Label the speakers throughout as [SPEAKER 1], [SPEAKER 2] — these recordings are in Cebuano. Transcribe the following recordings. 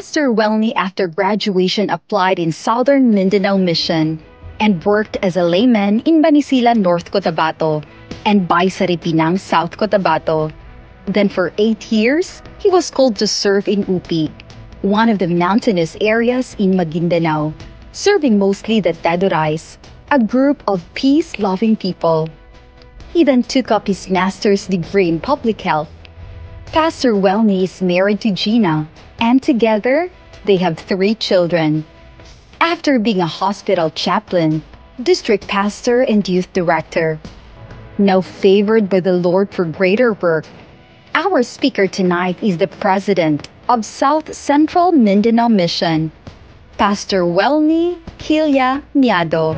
[SPEAKER 1] Pastor Welnie, after graduation, applied in Southern Mindanao Mission and worked as a layman in Banisilan, North Cotabato, and Baysari Pinang, South Cotabato. Then for 8 years, he was called to serve in Upi, one of the mountainous areas in Maguindanao, serving mostly the Tedurais, a group of peace-loving people. He then took up his master's degree in public health. Pastor Welnie is married to Gina, and together they have 3 children. After being a hospital chaplain, district pastor, and youth director, now favored by the Lord for greater work, our speaker tonight is the president of South Central Mindanao Mission, Pastor Welnie Quilla Miado.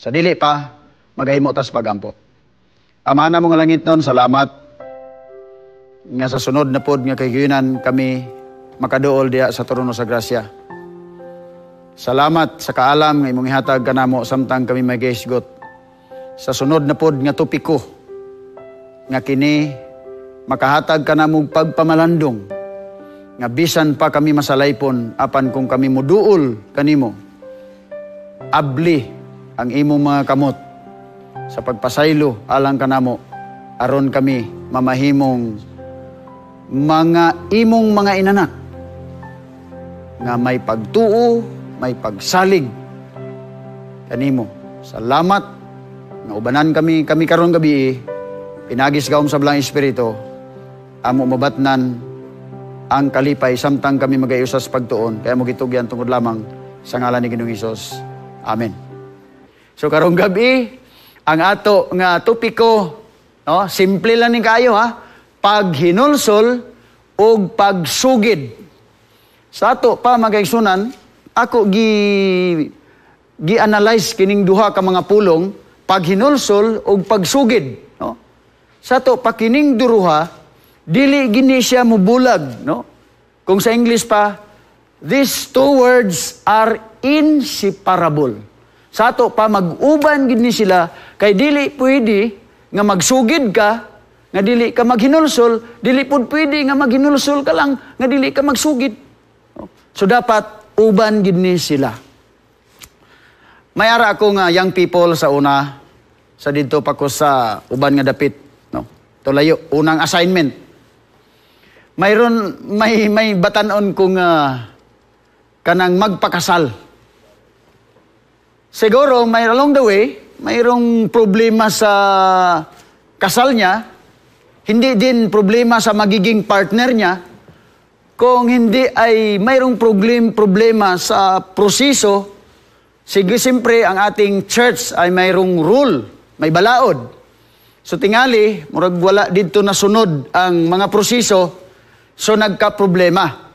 [SPEAKER 2] Sa dili pa, magahimo tas pagampo. Ama na mga langit nun, salamat nga sa sunod na pod nga kahigayunan kami makaduol diha sa trono sa grasya. Salamat sa kaalam nga imong ihatag kanamo samtang kami magisgot. Sa sunod na pod nga topiko nga kini makahatag kanamo pagpamalandong nga bisan pa kami masalaypon apan kung kami muduol kanimo, abli ang imong mga kamot sa pagpasaylo alang kanamo aron kami mamahimong mga imong mga inanak nga may pagtuo, may pagsalig kanimo. Salamat nga ubanan kami karon gabi, pinagis gawom sa Balaang Espiritu, amo mabatnan ang kalipay samtang kami magayusas pagtuon. Kaya mo gitugyan tungod lamang sa ngalan ni Ginoong Hesus. Amen. So karong gabi, ang ato nga topiko, no, simple lang ni kayo ha, paghinulsol ug pagsugid. Sa ato pa magaigsunan, ako gi-analyze kining duha ka mga pulong, paghinulsol ug pagsugid, no? Sa ato pa kining duruha, dili gini siya mubulag, no? Kung sa English pa, these two words are inseparable. Sa ato pa mag-uban gid ni sila kay dili pwede nga magsugid ka nga dili ka maghinulsol, dili pud pwede nga maghinulsol ka lang nga dili ka magsugid. So dapat uban gid ni sila. May ara ako nga young people sa una, sa didto pa ko sa uban nga dapit, no. Tulayo unang assignment. Mayron may batan-on ko nga kanang magpakasal. Siguro may along the way, mayroong problema sa kasal niya, hindi din problema sa magiging partner niya, kung hindi ay mayroong problema sa proseso. Sige, siyempre ang ating church ay mayroong rule, may balaod. So tingali, murag wala dito nasunod ang mga proseso, so nagka-problema.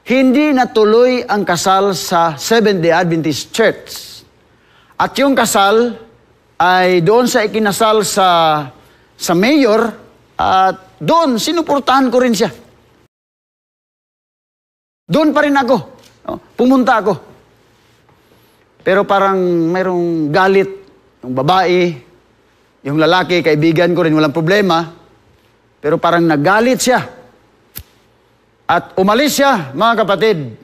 [SPEAKER 2] Hindi natuloy ang kasal sa Seventh-day Adventist Church. At yung kasal ay doon sa ikinasal sa mayor, at doon sinuportahan ko rin siya. Doon pa rin ako. No? Pumunta ako. Pero parang mayroong galit yung babae, yung lalaki, kaibigan ko rin, walang problema. Pero parang nagalit siya. At umalis siya, mga kapatid,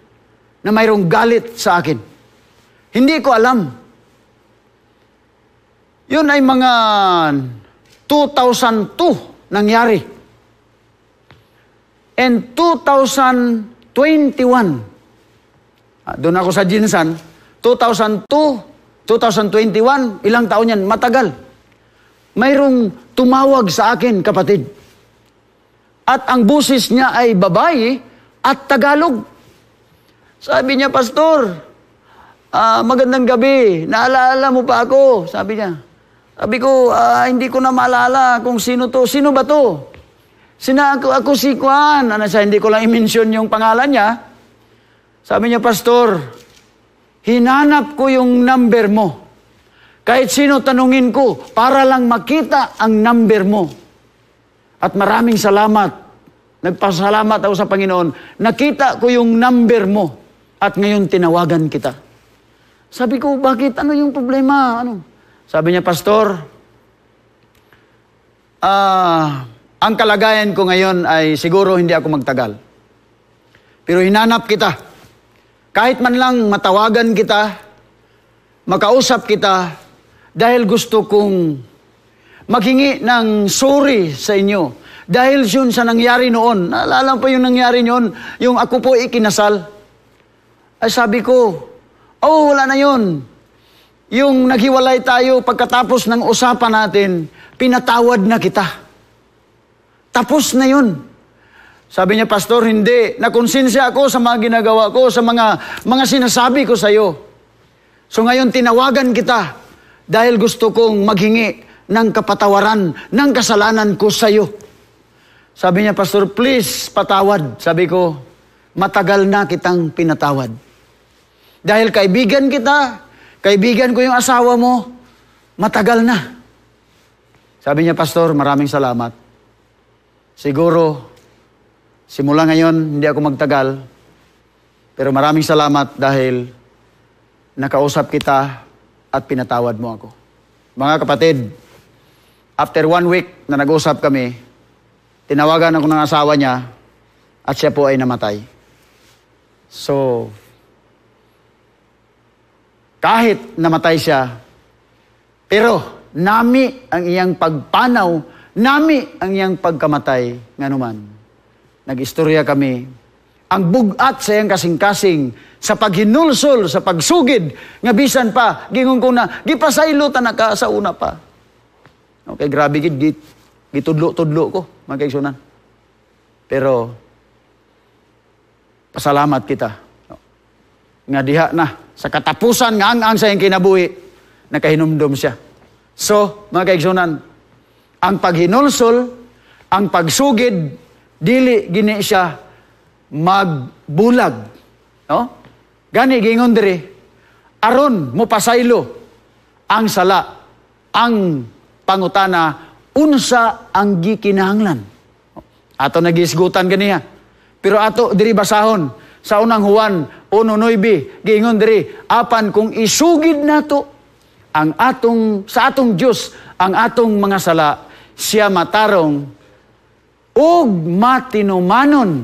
[SPEAKER 2] na mayroong galit sa akin. Hindi ko alam. Yun ay mga 2002 nangyari. And 2021, doon ako sa Jinsan, 2002, 2021, ilang taon yan, matagal. Mayroong tumawag sa akin, kapatid. At ang boses niya ay babae at Tagalog. Sabi niya, "Pastor, magandang gabi, naalala mo pa ako?" Sabi niya. Sabi ko, hindi ko na maalala kung sino to. Sino ba to? Sina ako si Juan. Ano siya, hindi ko lang i-mention yung pangalan niya. Sabi niya, "Pastor, hinanap ko yung number mo. Kahit sino tanungin ko para lang makita ang number mo. At maraming salamat. Nagpasalamat ako sa Panginoon. Nakita ko yung number mo at ngayon tinawagan kita." Sabi ko, "Bakit? Ano yung problema? Ano?" Sabi niya, "Pastor, Ang kalagayan ko ngayon ay siguro hindi ako magtagal. Pero hinanap kita. Kahit man lang matawagan kita, makausap kita, dahil gusto kong maghingi ng sorry sa inyo. Dahil yun sa nangyari noon. Naalala pa yung nangyari noon, yung ako po ikinasal. Ay sabi ko, "Oh, wala na yun. Yung naghiwalay tayo pagkatapos ng usapan natin, pinatawad na kita. Tapos na yun." Sabi niya, "Pastor, hindi. Nakonsensya ako sa mga ginagawa ko, sa mga sinasabi ko sa iyo. So ngayon tinawagan kita dahil gusto kong maghingi ng kapatawaran ng kasalanan ko sa iyo." Sabi niya, "Pastor, please, patawad." Sabi ko, "Matagal na kitang pinatawad. Dahil kaibigan kita, kaibigan ko yung asawa mo, matagal na." Sabi niya, "Pastor, maraming salamat. Siguro, simula ngayon, hindi ako magtagal. Pero maraming salamat dahil nakausap kita at pinatawad mo ako." Mga kapatid, after one week na nag-usap kami, tinawagan ako ng asawa niya at siya po ay namatay. So, kahit namatay siya, pero nami ang iyang pagpanaw, nami ang iyang pagkamatay, nganuman nag-istorya kami, ang bugat sa iyang kasing-kasing, sa paghinulsol, sa pagsugid, nga bisan pa, gingon ko na, "Gipasaylo ta na ka sa una pa." Okay, grabe gid, gitudlo-tudlo ko, mga kaigsunan. Pero, pasalamat kita nga diha na, sa katapusan nga ang sa iyang kinabuhi, nakahinumdom siya. So, mga kaigsunan, ang paghinulsol, ang pagsugid, dili gini siya magbulag. No? Gani gingon diri, aron mo pasaylo ang sala, ang pangutana, unsa ang gikinahanglan? Ato nagisgutan ganiya. Pero ato diri basahon sa Unang Juan 1:9, giingon diri, apan kung isugid nato ang atong sa atong Dios ang atong mga sala, siya matarong ug matinumanon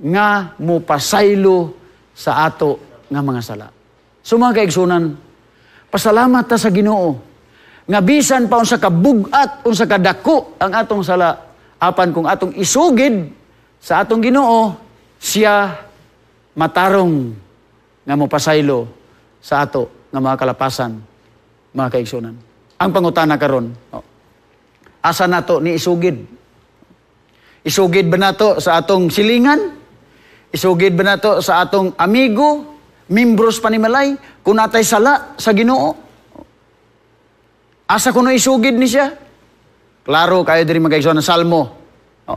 [SPEAKER 2] nga mupasaylo sa ato nga mga sala. So mga kaigsunan, pasalamat ta sa Ginoo nga bisan pa unsa ka bug-at, unsa ka dako ang atong sala, apan kung atong isugid sa atong Ginoo, siya matarong nga mopasaylo sa ato nga mga kalapasan, mga kaigsunan. Ang pangutana karon, oh, asa nato ni isugid? Isugid ba nato sa atong silingan? Isugid ba nato sa atong amigo, membros panimalay, kung natay sala sa Ginoo? Asa kuno isugid ni siya? Klaro kayo diri, mga kaigsunan, Salmo. Oh.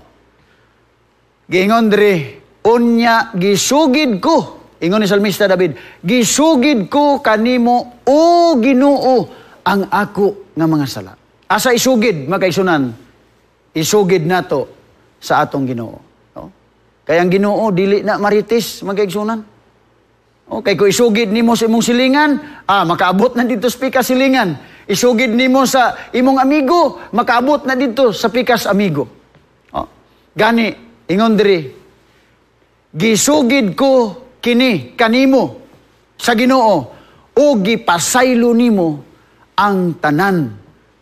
[SPEAKER 2] Giingon diri, "Unya gisugid ko," ingon ni Salmista David, "gisugid ko kanimo, o Ginoo, ang ako nga mga sala." Asa isugid, mga kaigsunan? Isugid nato sa atong Ginoo. No? Kaya ang Ginoo dili na marites, mga kaigsunan. Okay, kung isugid nimo sa imong silingan, makaabot na dito sa pikas silingan. Isugid nimo sa imong amigo, makaabot na dito sa pikas amigo. Oh. Gani, ingon diri, "Gisugid ko kini kanimo sa Ginoo o gipasaylo nimo ang tanan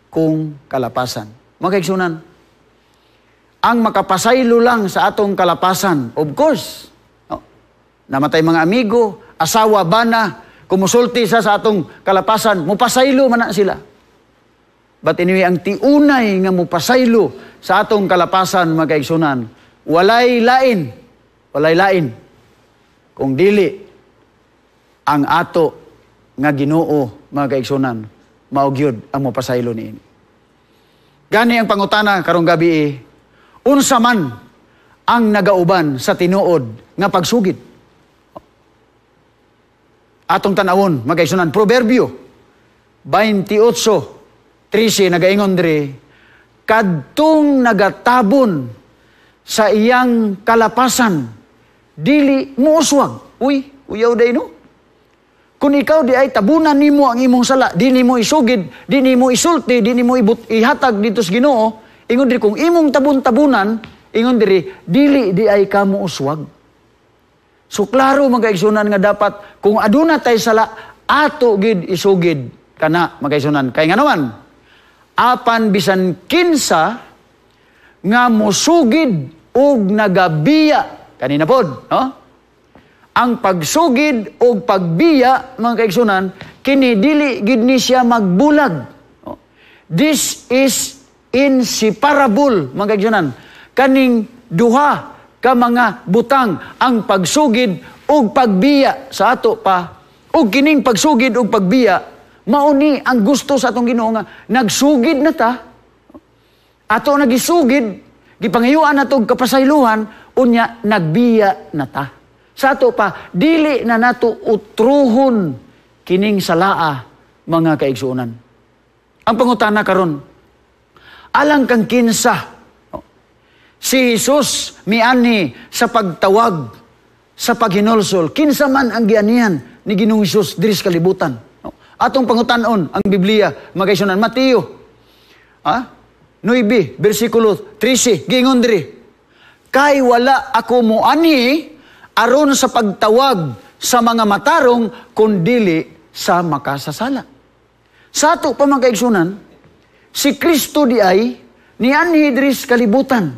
[SPEAKER 2] kong kalapasan." Mga kaigsunan, ang makapasaylo lang sa atong kalapasan, of course, no, namatay mga amigo, asawa, bana, kumusulti sa atong kalapasan, mupasaylo man na sila. But anyway, ang tiunay nga mupasaylo sa atong kalapasan, mga kaigsunan, walay lain, walay lain, kung dili ang ato nga Ginoo, mga kaigsunan, mao gyud ang mupasaylo niini. Gani ang pangutana karong gabi, unsa man ang nagauban sa tinuod nga pagsugid? Atong tanawon, mga kaigsunan, Proverbio 28:13 nagaingon diri, "Kadtong nagatabon sa iyang kalapasan, dili muuswag." Uy, uyaw day no? Kung ikaw di ay tabunan nimo ang imong sala, di nimo isugid, di nimo isulti, di nimo ihatag dito sa Ginoo, Ingon diri, kung imong tabon-tabunan, ingon diri, dili di ay ka mouswag. So klaro, mga kaigsunan, nga dapat kung aduna tay sala, ato gid isugid kana, mga kaigsunan. Kay ngano man, apan bisan kinsa nga mosugid og nagabiya kanina pod, no? Ang pagsugid og pagbiya, mga kaigsunan, kini dili gid ni siya magbulag. No? This is inseparable, mga kaigsunan. Kaning duha ka mga butang, ang pagsugid ug pagbiya sa ato pa, ug kining pagsugid ug pagbiya mao ni ang gusto sa atong Ginoo nga nagsugid na ta, ato nagisugid, gipangayuan nato og kapasaylohan, unya nagbiya na ta. Sa ato pa, dili na nato utruhon kining salaa, mga kaigsuonan. Ang pangutana karon, alang kang kinsa si Jesus mianhi sa pagtawag sa paghinulsol? Kinsa man ang gianihan ni Ginoong Hesus diri sa kalibutan? No? Atong pangutan-on ang Biblia, mga kaigsuonan, Mateo 9 bersikulo 13, giingon diri, "Kay wala ako moanhi aron sa pagtawag sa mga matarong, kundili sa makasasala." Sa ato pa, mga kaigsuonan, si Kristo di ay nianhi diri sa kalibutan.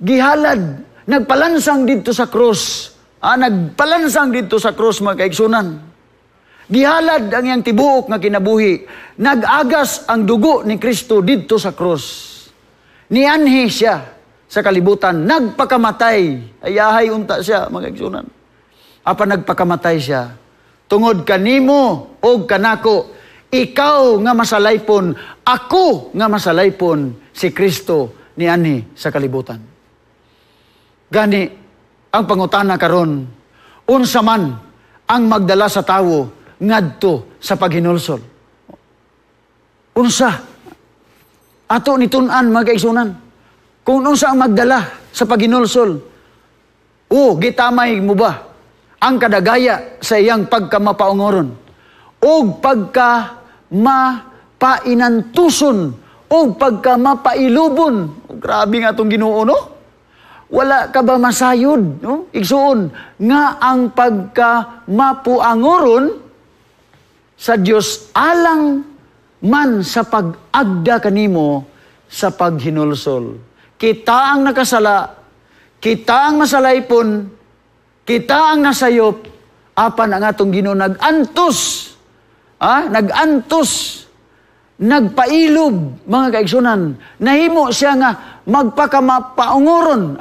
[SPEAKER 2] Gihalad, nagpalansang didto sa krus. Nagpalansang didto sa krus, mga kaigsunan. Gihalad ang iyang tibuok nga kinabuhi. Nag-agas ang dugo ni Kristo didto sa krus. Nianhi siya sa kalibutan, nagpakamatay. Ayahay unta siya, mga kaigsunan. Apan nagpakamatay siya tungod kanimo og kanako, ikaw nga masalaypon, ako nga masalaypon, si Kristo nianhi sa kalibutan. Gani, ang pangutana karon, unsa man ang magdala sa tawo ngadto sa paghinulsol? Unsa? Ato nitun-an, mga kaigsunan, kung unsa ang magdala sa paghinulsol. O gitamay mo ba ang kadagaya sa iyang pagkamapaungoron o pagka mapainantuson o pagka mapailubon? Grabe nga itong Ginoo, no? Wala ka ba masayod, no, igsuon, nga ang pagka mapuangoron sa Dios alang man sa pag-agda kanimo sa paghinulsol? Kita ang nakasala, kita ang masalaypon, kita ang nasayop, apan ang atong Ginoo nag-antos, nag-antos, nagpailob, mga kaigsunan. Nahimo siya nga magpakamapaunguron,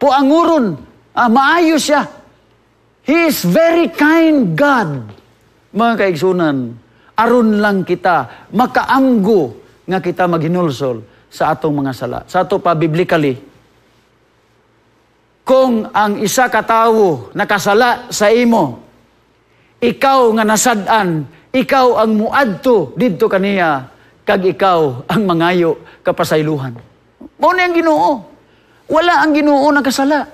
[SPEAKER 2] puanguron, maayo siya. He is very kind God, mga kaigsunan. Aron lang kita makaamgo nga kita maghinulsol sa atong mga sala. Sa ato pa, biblically, kung ang isa ka tawo nakasala sa imo, ikaw nga nasad-an, ikaw ang muadto didto kaniya, kag ikaw ang mangayo kapasayluhan. Mao ni ang Ginoo. Wala ang Ginoo nakasala.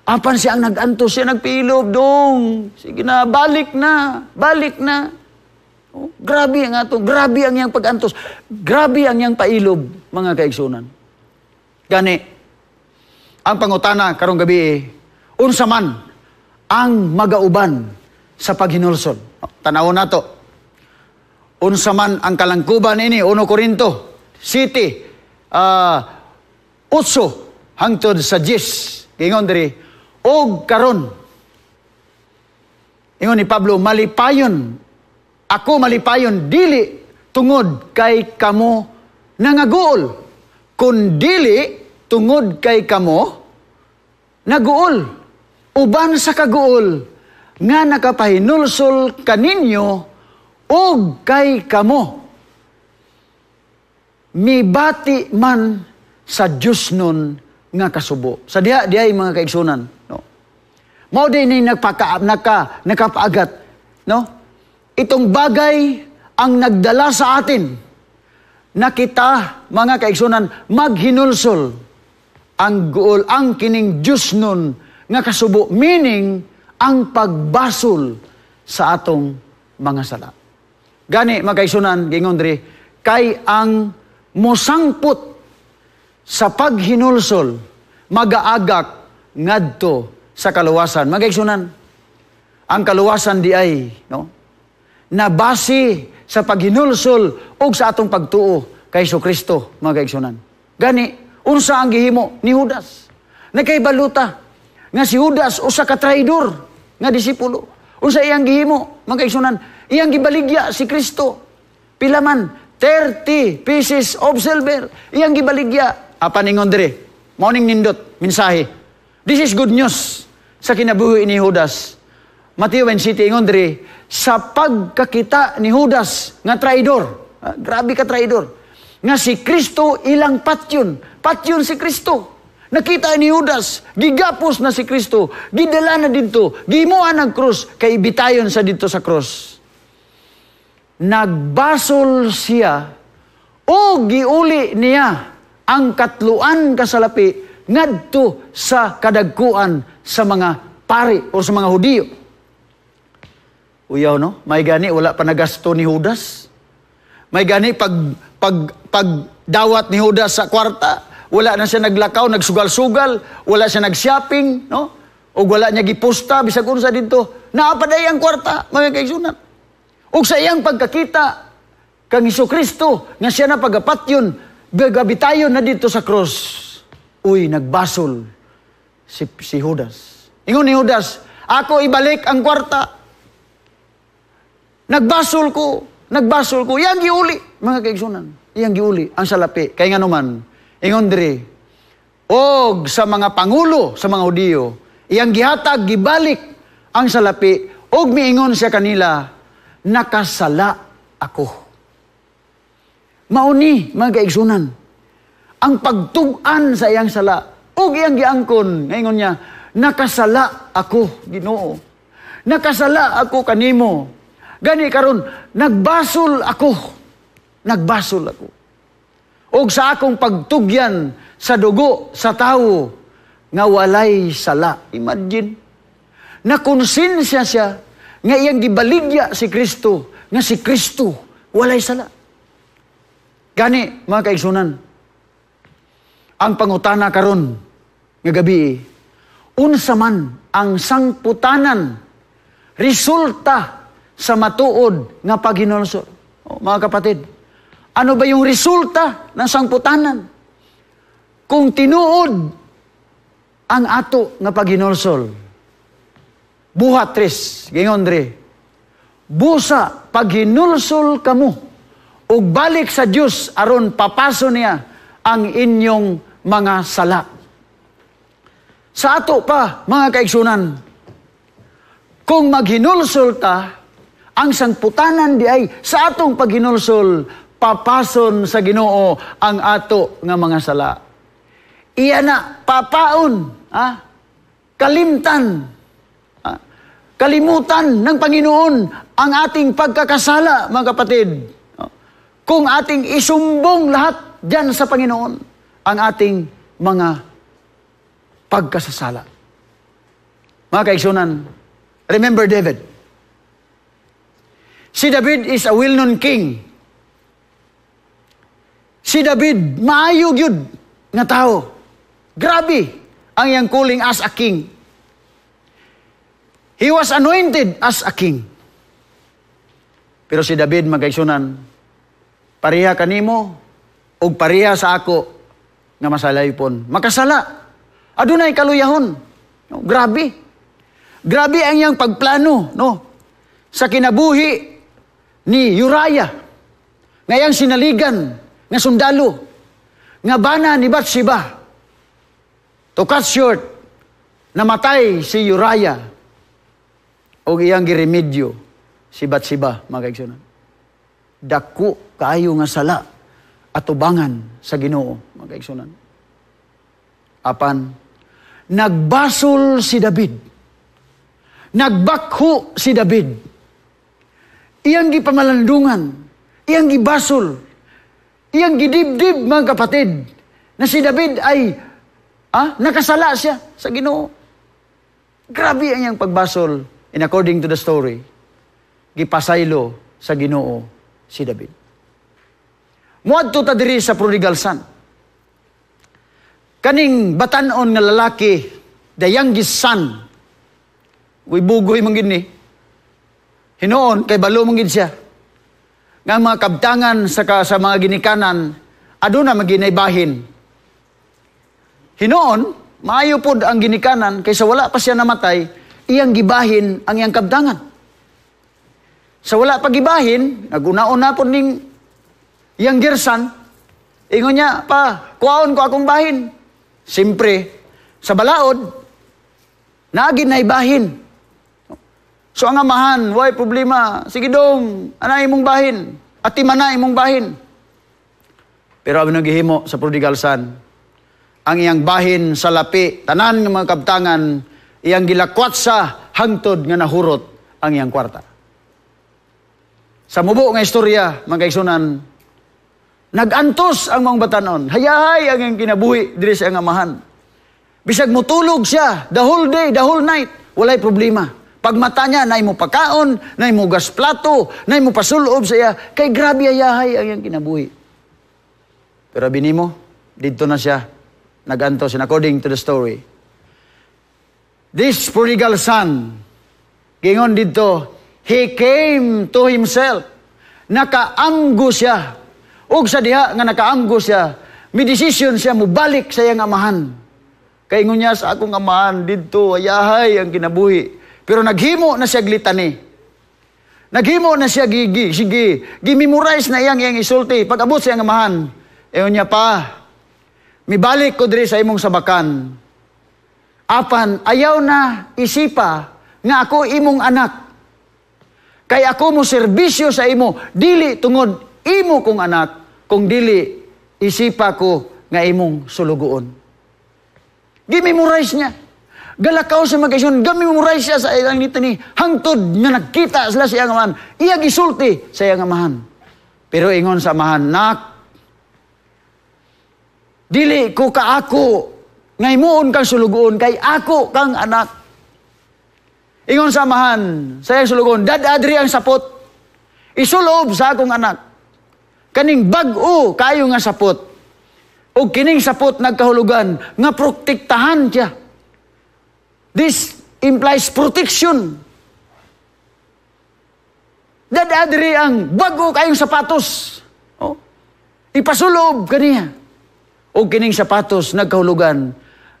[SPEAKER 2] Apan siya ang nag-antos, siya nagpilob, "Dong. Sige na, balik na, balik na." Oh, grabe ang ato, grabe ang iyang pag-antos, grabe ang iyang pailob, mga kaigsunan. Gani, ang pangutana karong gabi, unsa man ang magauban sa paghinulsol? Tanawon nato. Unsa man ang kalangkuban ini? 1 Korinto 7, 8 hangtod sa 10. Giingon diri, "Og karon," ingon ni Pablo, "malipayon ako, malipayon dili tungod kay kamo nangaguol, kundili tungod kay kamo naguol uban sa kaguol nga nakapahinulsol kaninyo og kay kamo mibati man sa Dios nun nga kasubo." Sa diha dihay, mga kaigsunan, no? Mao din ni nagpaka naka nakapaagat, no? Itong bagay ang nagdala sa atin na kita, mga kaigsunan, maghinulsol, ang guol, ang kining Diyos nun nga kasubo, meaning ang pagbasol sa atong mga sala. Gani, mga kaigsunan, gingon diri, kay ang Mosangpot sa paghinulsol, magaagak ngadto sa kaluwasan. Mga kaigsunan, ang kaluwasan di ay, no, nabase sa paghinulsol ug sa atong pagtuo kay Kristo, mga kaigsunan. Gani, unsa ang gihimo ni Judas? Nakahibaluta nga si Judas usa ka traidor nga disipulo. Unsa iyang gihimo, mga kaigsunan? Iyang gibaligya si Kristo. Pila man? 30 pieces of silver. Iyang gibaligya. Apan ingon dire, mao ning nindot mensahe. This is good news sa kinabuhi ni Judas. Mateo 27, ingon dire, sa pagkakita ni Judas nga traidor, ah, grabe ka traidor, nga si Kristo ilang patyon, patyon si Kristo. Nakita ni Judas, gigapos na si Kristo, gidala na didto, gihimuan ng krus, kay ibitayon sa didto sa krus. Nagbasol siya o giuli niya ang katluan kasalapi ngadto sa kadagkuan sa mga pari o sa mga Hudiyo. Uyaw, no? May gani, wala pa nagasto ni Judas. May gani, pag dawat ni Judas sa kwarta, wala na siya naglakaw, nagsugal-sugal, wala siya nag-shopping, no? O wala niya gipusta, bisag unsa didto. Naa pa diay ang kwarta, mga kaigsunan. Ug sa iyang pagkakita kang Kristo nga siya na pagapatyon, gabitayon na didto sa cross. Uy, nagbasol si Judas. Ingon ni Judas, "Ako ibalik ang kwarta. Nagbasol ko, nagbasol ko." Iyang giuli, mga kaigsunan. Iyang giuli ang salapi. Kay nga naman, ingon diri, og sa mga pangulo sa mga Hudiyo, iyang gihatag, gibalik ang salapi, og miingon siya kanila, "Nakasala ako." Mauni, mga kaigsunan, ang pagtug-an sa iyang sala, og iyang giangkon, ngayon niya, "Nakasala ako, Ginoo. Nakasala ako kanimo. Gani karon nagbasol ako. Nagbasol ako. Og sa akong pagtugyan sa dugo sa tawo nga walay sala." Imagine, nakonsensya siya nga iyang gibaligya si Kristo, nga si Kristo walay sala. Gani, mga kaigsunan, ang pangutana karon nga gabi, unsa man ang sangputanan resulta sa matuod nga paghinulsol? Oh, mga kapatid, ano ba yung resulta ng sangputanan? Kung tinuod ang ato nga paghinulsol. Buhat 3, gingon dre, "Busa paghinulsol kamo ug balik sa Dios aron papaso niya ang inyong mga sala." Sa ato pa, mga kaigsunan, kung maghinulsol ta, ang sangputanan di ay sa atong paghinulsol, papason sa Ginoo ang ato nga mga sala. Iya na papaon, ah, kalimtan, ah, kalimutan ng Panginoon ang ating pagkakasala, mga kapatid. Kung ating isumbong lahat dyan sa Panginoon, ang ating mga pagkasasala. Mga kaigsunan, remember David. Si David is a well-known king. Si David, maayo gyud nga tao. Grabe ang iyang calling as a king. He was anointed as a king. Pero si David, mga kaigsunan, pareha kanimo ug pareha sa ako nga masalaypon. Makasala. Adunay kaluyahon. No, grabe. Grabe ang iyang pagplano, no? Sa kinabuhi ni Uriah. Ngayang sinaligan nga sundalo nga bana ni Bathsheba. To cut short, namatay si Uriah og iyang giremedyo si Bathsheba, mga kaigsunan. Dako kaayo nga sala atubangan sa Ginoo, mga kaigsunan. Apan nagbasol si David. Nagbakho si David. Iyang gipamalandungan, iyang gibasol, iyang gidibdib, mga kapatid, na si David ay nakasala siya sa Ginoo. Grabe ang iyang pagbasol. And according to the story, gipasaylo sa Ginoo si David. Muadto ta diri sa prodigal son. Kaning batanon nga lalaki, the youngest son, uy, bugoy man gid ni. Hinuon kay balo man gid siya nga ang mga kabtangan sa mga ginikanan aduna man ginay bahin. Hinuon, maayo pod ang ginikanan kaysa wala pa siya namatay, iyang gibahin ang iyang kabtangan. Sa wala pa gibahin, naguna-una pod ning iyang girsan, ingon niya, "Pa, kuhaon ko akong bahin." Siyempre, sa balaod, naagin na ibahin. So ang amahan, "Way problema, sige dong, anay imong bahin, atiman na imong bahin." Pero ang gihimo sa prodigal son, ang iyang bahin sa lapi, tanan ng mga kabtangan, iyang gilakwat sa hangtod nga nahurot ang iyang kwarta. Sa mubo nga istorya, mga kaigsunan, nagantos ang mga batanon. Hayahay ang iyang kinabuhi diri sa iyang amahan. Bisag mutulog siya, the whole day, the whole night, walay problema. Pag mata niya, naay mo pakaon, naay mo hugas plato, naay mo pasulob sa iya, kay grabe hayahay ang iyang kinabuhi. Pero binimo, didto na siya nagantos, and according to the story, this prodigal son, gingon didto, he came to himself. Nakaamgo siya. Ug sa diha nga nakaamgo siya, may decision siya mubalik sa iyang amahan. Kay ingon niya, "Sa akong amahan didto ayahay ang kinabuhi." Pero naghimo na siya litany. Naghimo na siya gigi, sige, gi-memorize na iyang iyang isulti. Pag abot sa iyang amahan, ingon niya, "Pa, mibalik ko diri sa imong sabakan. Apan ayaw na isipa nga ako imong anak. Kay ako mo serbisyo sa imo, dili tungod imo kong anak, kung dili isipa ko nga imong sulugoon." Gi-memorize niya. Galakaw sa mga gi-memorize siya sa iyang litany. Hangtod nga nagkita sila sa iyang amahan. Iya gisulti sa iyang amahan. Pero ingon sa amahan, "Nak, dili ko kaako nga himuon kang sulugoon kay ako kang anak." Ingon sa amahan sa iyang sulugoon, "Dad-a diri ang sapot. Isulob sa akong anak. Kaning bag-o kayo nga sapot." O kining sapot nagkahulugan nga protektahan siya. This implies protection. "Dad-a diri ang bag-o kayong sapatos. Oh. Ipasulob kaniya." O kining sapatos nagkahulugan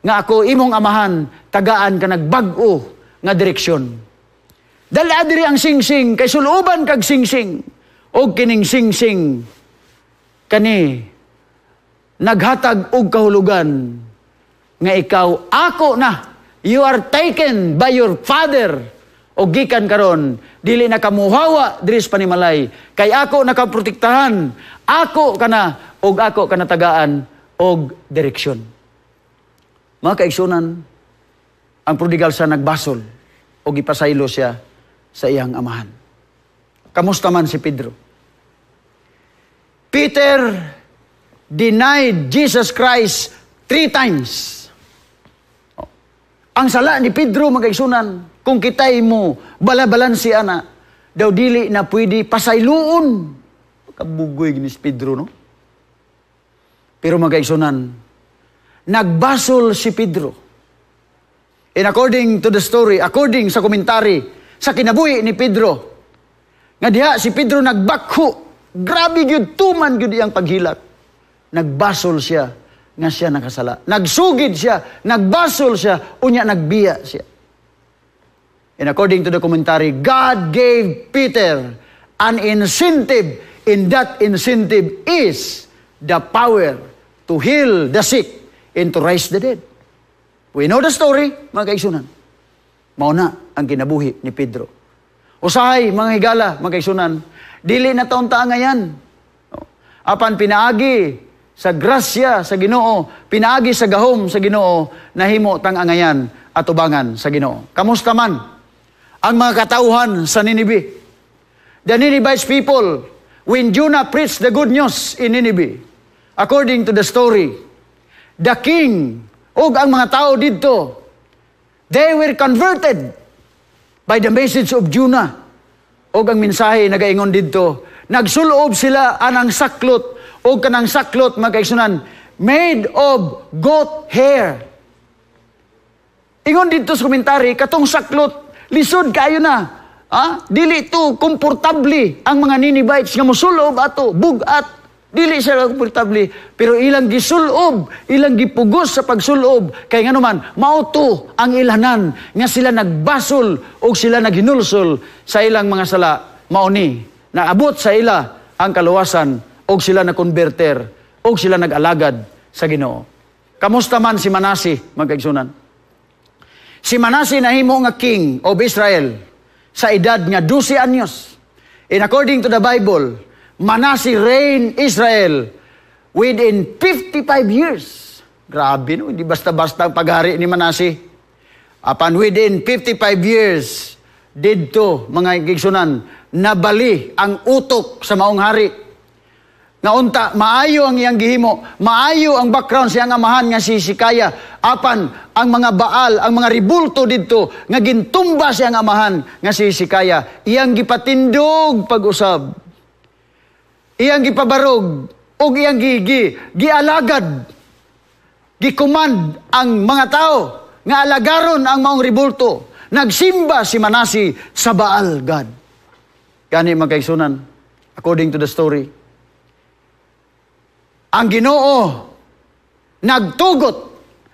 [SPEAKER 2] nga ako imong amahan tagaan ka nagbag-o nga direksyon. "Dad-a diri ang singsing kay suluban kag singsing." O kining singsing kani naghatag og kahulugan nga ikaw ako na. You are taken by your father. O gikan karon dili na kamuhawa diri sa panimalay kay ako nakaprotektahan, ako kana og ako kana tagaan og direksyon. Mga kaigsunan, ang prodigal son nagbasol og ipasaylo siya sa iyang amahan. Kamusta man si Pedro? Peter denied Jesus Christ three times. Ang sala ni Pedro, mga kaigsunan, kung kitay mo balabalansi ana, daw dili na pwede pasayloon. Kabugoy ni Pedro, no? Pero mga kaigsunan, nagbasol si Pedro. And according to the story, according sa komentary, sa kinabuhi ni Pedro, nga diha si Pedro nagbakho, grabe gyud tuman gyud iyang paghilak. Nagbasol siya nga siya nakasala. Nagsugid siya, nagbasol siya, unya nagbiya siya. And according to the commentary, God gave Peter an incentive, and that incentive is the power to heal the sick and to raise the dead. We know the story, mga kaigsunan. Mao na ang kinabuhi ni Pedro. Usahay, mga higala, mga kaigsunan, dili na taon ta ngayan. Apan pinaagi sa grasya sa Ginoo, pinaagi sa gahom sa Ginoo, nahimo tang angayan atubangan sa Ginoo. Kamusta man ang mga katauhan sa Nineveh? The Ninevites people, when Jonah preached the good news in Nineveh, according to the story, the king ug ang mga tao didto, they were converted by the message of Jonah. Og ang mensahe nagaingon didto, nagsulob sila anang saklot O kanang sackcloth, mga kaigsunan, made of goat hair. Ingon dito sa komentary, katong sackcloth, lisod kayo na. Ah, dili to komportable ang mga Ninevites nga musulob ato, bugat. Dili siya komportable, pero ilang gisulob, ilang gipugos sa pagsulob kay nganuman mao to ang ilanan nga sila nagbasol og sila naghinulsol sa ilang mga sala, mao ni naabot sa ila ang kaluwasan og sila na converter og sila nag-alagad sa Ginoo. Kamusta man si Manasi, mga kaigsunan? Si Manasi nahimo nga king of Israel sa edad nga 12 anyos. And according to the Bible, Manasi reigned Israel within 55 years. Grabe no, hindi basta-basta ang paghari ni Manasi. Apan within 55 years, didto, mga kaigsunan, nabali ang utok sa maong hari. Nga unta, maayo ang iyang gihimo, maayo ang background sa iyang amahan nga si Hezekiah. Apan ang mga Baal, ang mga ribulto didto nga gintumba sa iyang amahan nga si Hezekiah, iyang gipatindog pag-usab. Iyang gipabarog og iyang gialagad. Gi-command ang mga tao nga alagaron ang maong ribulto. Nagsimba si Manasi sa Baal God. Gani, mga kaigsunan, according to the story, ang Ginoo nagtugot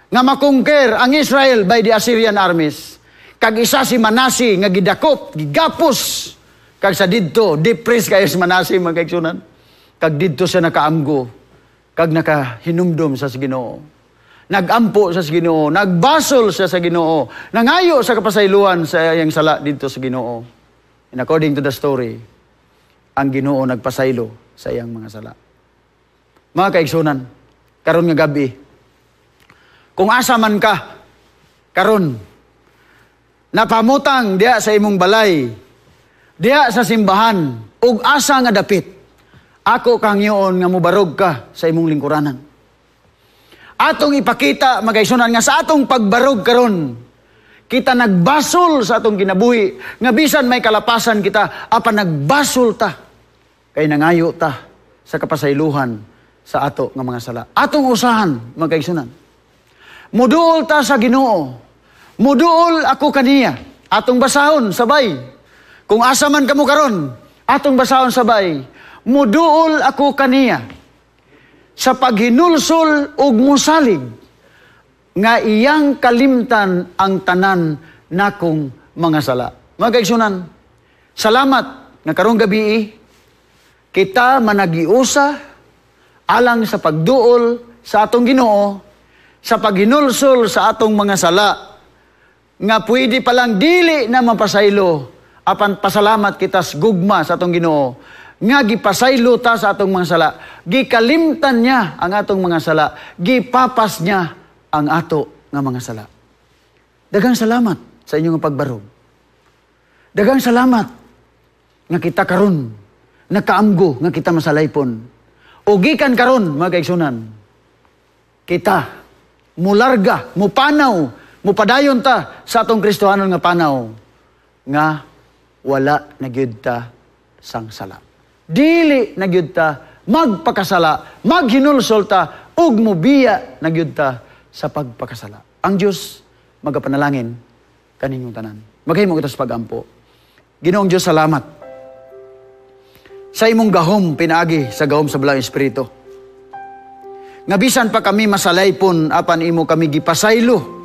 [SPEAKER 2] nga ma-conquer ang Israel by the Assyrian armies. Kag isa si Manasi nga gidakop, gigapos. Kag sa didto, depressed kayo si Manasi, mga kaigsunan. Kag didto siya nakaamgo, kag nakahinumdom sa Ginoo. Nagampo sa Ginoo, nagbasol siya sa Ginoo, nangayo sa kapasayloan sa iyang sala didto sa Ginoo. And according to the story, ang Ginoo nagpasaylo sa iyang mga sala. Mga kaigsunan, karon nga gabi, kung asa man ka, karon, napamutang diha sa imong balay, diha sa simbahan, ug asa nga dapit, ako kangyoon nga mubarog ka sa imong lingkuranan. Atong ipakita, mga kaigsunan, nga sa atong pagbarog karon, kita nagbasol sa atong kinabuhi, nga bisan may kalapasan kita, apan nagbasol ta, kay nangayo ta sa kapasaylohan sa ato nga mga sala. Atong usahan, mga kaigsunan. Muduol ta sa Ginoo. Muduol ako kaniya. Atong basahon sabay. Kung asa man kamo karon, atong basahon sabay. Muduol ako kaniya sa paghinulsol ug musalig nga iyang kalimtan ang tanan nakong mga sala. Mga kaigsunan, salamat nga karong gabi kita managiusa alang sa pagduol sa atong Ginoo, sa paghinulsol sa atong mga sala, nga pwede palang dili na mapasaylo, apan pasalamat kita sa gugma sa atong Ginoo, nga gipasaylo ta sa atong mga sala, gikalimtan niya ang atong mga sala, gipapas niya ang ato nga mga sala. Daghang salamat sa inyong pagbarog. Daghang salamat nga kita karon nakaamgo nga kita masalaypon. O gikan karon, mga kaigsunan, kita mularga, mupanaw, mupadayon ta sa atong Kristohanon nga panaw nga wala na gyud ta sang sala. Dili na gyud ta magpakasala, maghinulsol ta ug mubiya na gyud ta sa pagpakasala. Ang Dios magapanalangin kaninyong tanan. Maghimo kita sa pagampo. Ginoong Dios, salamat sa imong gahom pinaagi sa gahom sa Balaang Espiritu. Nga bisan pa kami masalaypon, apan imo kami gipasaylo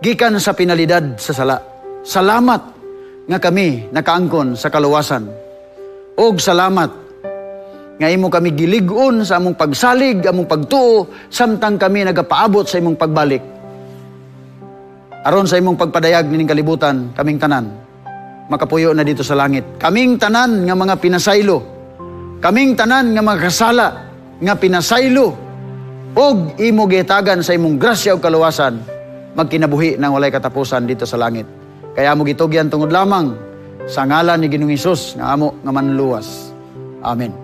[SPEAKER 2] gikan sa penalidad sa sala. Salamat nga kami nakaangkon sa kaluwasan. Og salamat nga imo kami gilig-on sa among pagsalig, among pagtuo, samtang kami nagapaabot sa imong pagbalik. Aron sa imong pagpadayag nining kalibutan, kaming tanan makapuyo na dito sa langit. Kaming tanan nga mga pinasaylo, kaming tanan nga mga kasala nga pinasaylo og imo gihatagan sa imong grasya ug kaluwasan, magkinabuhi nang walay katapusan dito sa langit. Kaya amo gitugyan tungod lamang sa ngalan ni Ginoong Hesus nga amo nga manluwas. Amen.